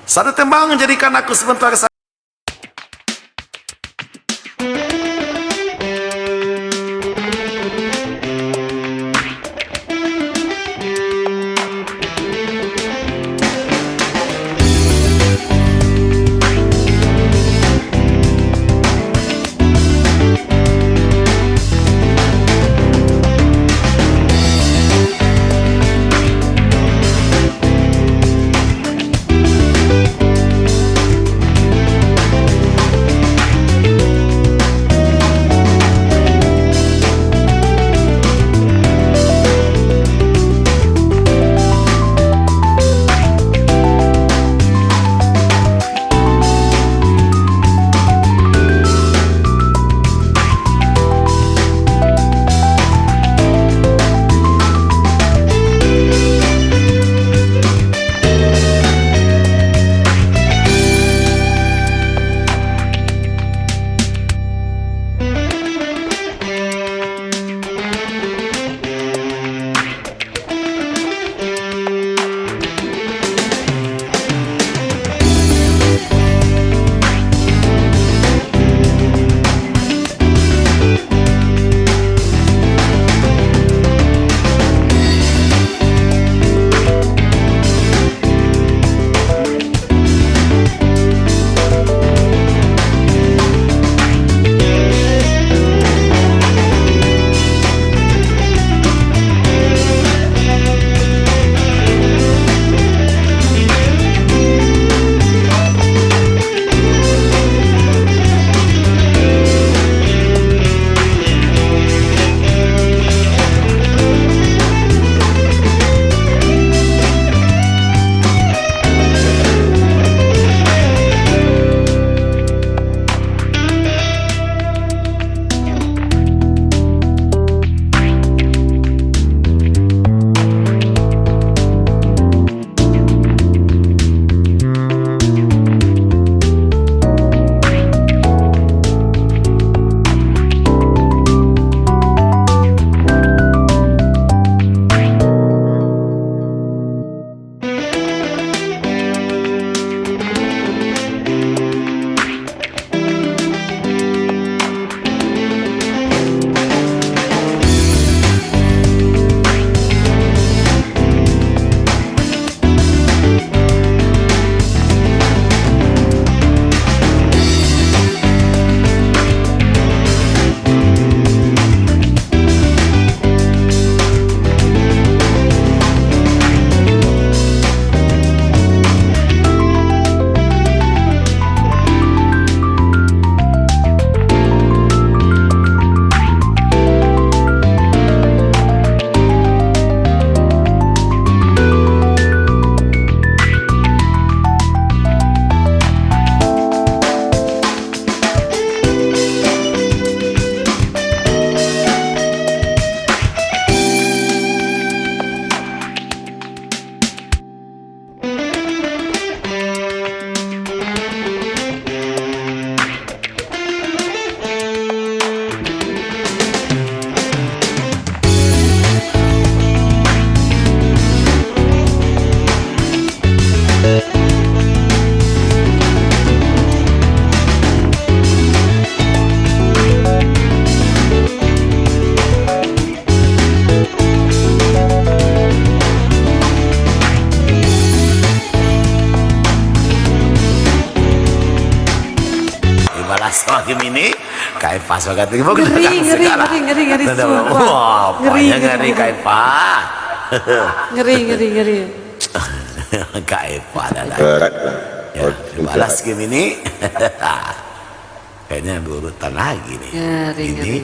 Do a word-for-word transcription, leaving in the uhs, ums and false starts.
Satu tembang jadikan aku sebentar sa- Ibalah semakin ini, Kak Epa semakin tinggi. Ngeri, ngeri, ngeri, ngeri, ngeri, sumpah. Wah, ngeri, apanya ngeri, ngeri, Kak Epa. Ngeri, ngeri, ngeri. Kak Epa dah lah. Berat lah. Ya, oke, dibalas game ini. Kayaknya berurutan lagi nih. Ngeri, ini ngeri.